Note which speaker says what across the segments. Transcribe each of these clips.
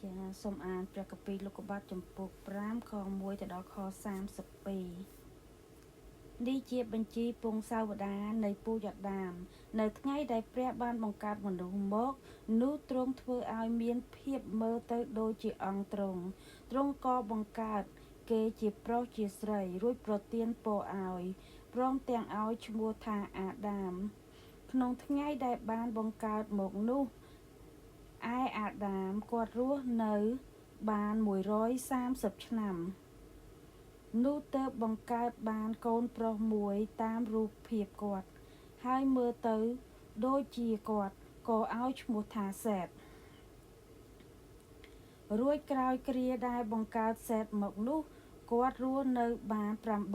Speaker 1: ចាសូមអានព្រះគម្ពីរលោកុបាទជំពូក5ខ1ទៅដល់ខ32នេះជាបញ្ជីពងសាវតារនៃពូជអាដាម នៅថ្ងៃដែលព្រះបានបង្កើតមនុស្សមកនោះទ្រង់ធ្វើឲ្យមានភាពមើលទៅដូចជាអង្គទ្រង់ទ្រង់ក៏បង្កើតគេជាប្រុសជាស្រីរួចប្រទានពរឲ្យព្រមទាំងឲ្យឈ្មោះថាអាដាម ក្នុងថ្ងៃដែលបានបង្កើតមកនោះឯអាដាមគាត់រស់នៅបាន130ឆ្នាំនោះទើបបង្កើតបានកូនប្រុសមួយតាមរូបភាពគាត់ ហើយមើលទៅដូចជាគាត់ក៏ឲ្យឈ្មោះថាសេតរួចក្រោយគ្រាដែលបង្កើតសេតមកនោះគាត់រស់នៅបាន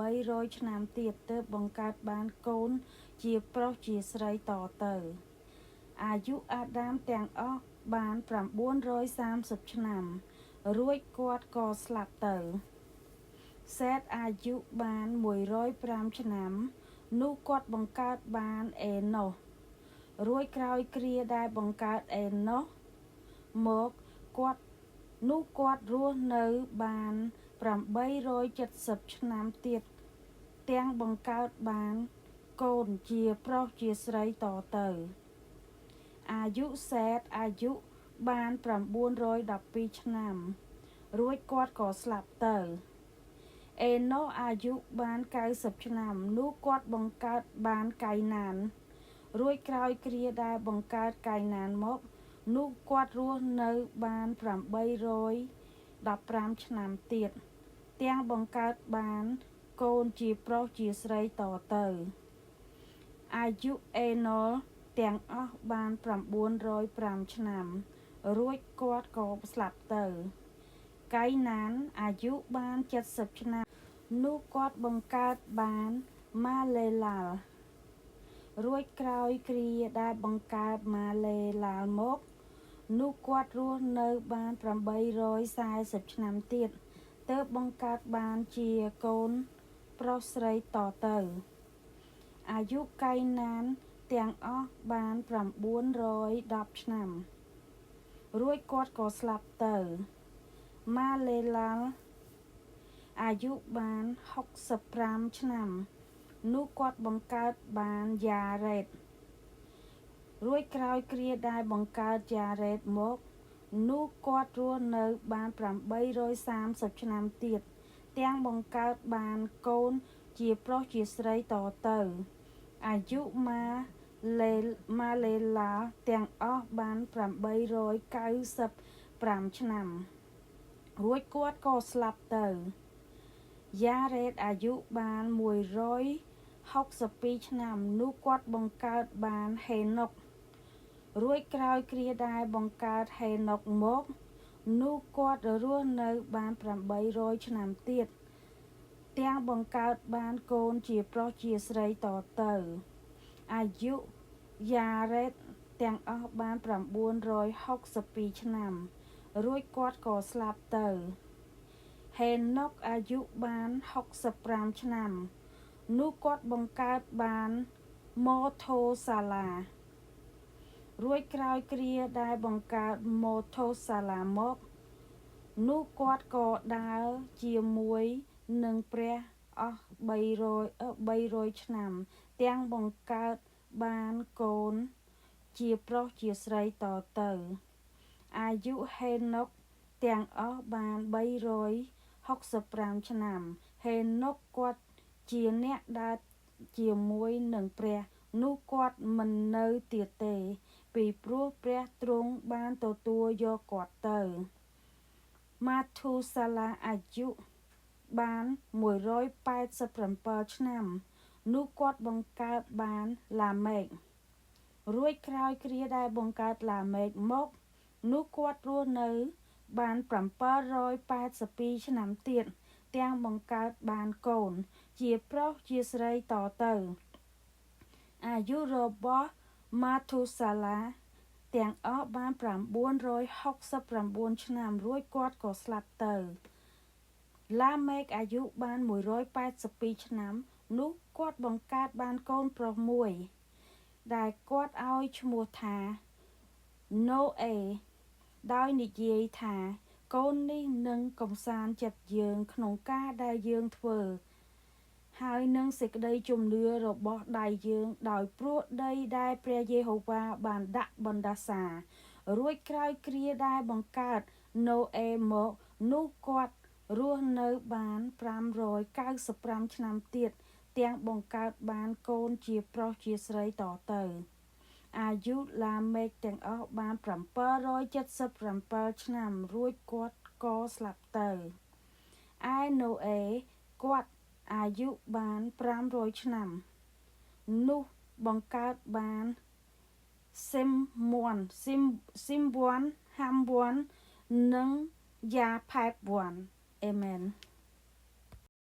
Speaker 1: 800ឆ្នាំទៀតទើបបង្កើតបានកូនជាប្រុសជាស្រីតទៅអាយុអាដាមទាំងអស់បាន930ឆ្នាំរួចគាត់ក៏ស្លាប់ទៅសេតអាយុបាន105ឆ្នាំនោះគាត់បង្កើតបានអេណូសរួចក្រោយគ្រាដែលបង្កើតអេណូសមកគាត់នោះគាត់រស់នៅបាន870ឆ្នាំទៀតទាំងបង្កើតបានកូនជាប្រុសជាស្រីតទៅអាយុសេតអាយុបាន912ឆ្នាំរួចគាត់ក៏ស្លាប់ទៅអេណូសអាយុបាន90ឆ្នាំនោះគាត់បង្កើតបានកៃណានរួចក្រោយគ្រាដែលបង្កើតកៃណានមកនោះគាត់រស់នៅបាន815ឆ្នាំទៀតទាំងបង្កើតបានកូនជាប្រុសជាស្រីតទៅអាយុអេណុលទាំងអស់បាន905ឆ្នាំរួចគាត់ក៏ស្លាប់ទៅកៃណានអាយុបាន70ឆ្នាំនោះគាត់បង្កើតបានម៉ាឡេឡាល់រួចក្រោយគ្រាដែលបង្កើតម៉ាឡេឡាល់មកនោះគាត់រស់នៅបាន840ឆ្នាំទៀតទើបបង្កើតបានជាកូនប្រុសស្រីតទៅអាយុកៃណានទាំងអស់បាន910ឆ្នាំរួចគាត់ក៏ស្លាប់ទៅម៉ាឡេឡាល់អាយុបាន65ឆ្នាំនោះគាត់បង្កើតបានយ៉ារ៉េតរួចក្រោយគ្រាដែលបង្កើតយ៉ារ៉េតមកនោះគាត់រស់នៅបាន830ឆ្នាំទៀតទាំងបង្កើតបានកូនជាប្រុសជាស្រីតទៅអាយុម៉ាឡេម៉ាឡេឡាទាំងអស់បាន895ឆ្នាំរួចគាត់ក៏ស្លាប់ទៅយ៉ារ៉េតអាយុបាន162ឆ្នាំនោះគាត់បង្កើតបានហេណុករួចក្រោយគ្រាដែលបង្កើតហេណុកមកនោះគាត់រស់នៅបាន800ឆ្នាំទៀតទាំងបង្កើតបានកូនជាប្រុសជាស្រីតទៅអាយុយ៉ារ៉េតទាំងអស់បាន962ឆ្នាំរួចគាត់ក៏ស្លាប់ទៅហេណុកអាយុបាន65ឆ្នាំនោះគាត់បង្កើតបានម៉ូថូសាឡារួចក្រោយគ្រាដែលបង្កើតម៉ូថូសាឡាមកនោះគាត់ក៏ដើរជាមួយនឹងព្រះអស់300ឆ្នាំទាំងបង្កើតបានកូនជាប្រុសជាស្រីតទៅអាយុហេណុកទាំងអស់បាន365ឆ្នាំហេណុកគាត់ជាអ្នកដើរជាមួយនឹងព្រះនោះគាត់មិននៅទៀតទេពីព្រោះព្រះទ្រង់បានទទួលយកគាត់ទៅម៉ាធូសាឡាអាយុបាន187ឆ្នាំនោះគាត់បង្កើតបានឡាមេករួចក្រោយគ្រាដែលបង្កើតឡាមេកមកនោះគាត់រស់នៅបាន782ឆ្នាំទៀតទាំងបង្កើតបានកូនជាប្រុសជាស្រីតទៅអាយុរបស់ម៉ាធូសាឡាទាំងអស់បាន969ឆ្នាំរួចគាត់ក៏ស្លាប់ទៅឡាមេកអាយុបាន182ឆ្នាំនោះគាត់បង្កើតបានកូនប្រុសមួយដែលគាត់ឲ្យឈ្មោះថា ណូអេ ដោយនិយាយថា កូននេះនឹងកំសាន្តចិត្តយើងក្នុងការដែលយើងធ្វើ ហើយនឹងសេចក្តីជំនឿរបស់ដៃយើងដោយព្រោះដីដែលព្រះយេហូវ៉ាបានដាក់បណ្ដាសា រួចក្រោយគ្រាដែលបង្កើតណូអេមកនោះគាត់រស់នៅបាន595ឆ្នាំទៀតទាំងបង្កើតបានកូនជាប្រុសជាស្រីតទៅ អាយុឡាមេកទាំងអស់បាន777ឆ្នាំរួចគាត់ក៏ស្លាប់ទៅឯណូអេគាត់អាយុបាន500ឆ្នាំនោះបង្កើតបានស៊ីមវ័នស៊ីមស៊ីមវ័នហាំវ័ននិងយ៉ាផែបវ័នអេមែន។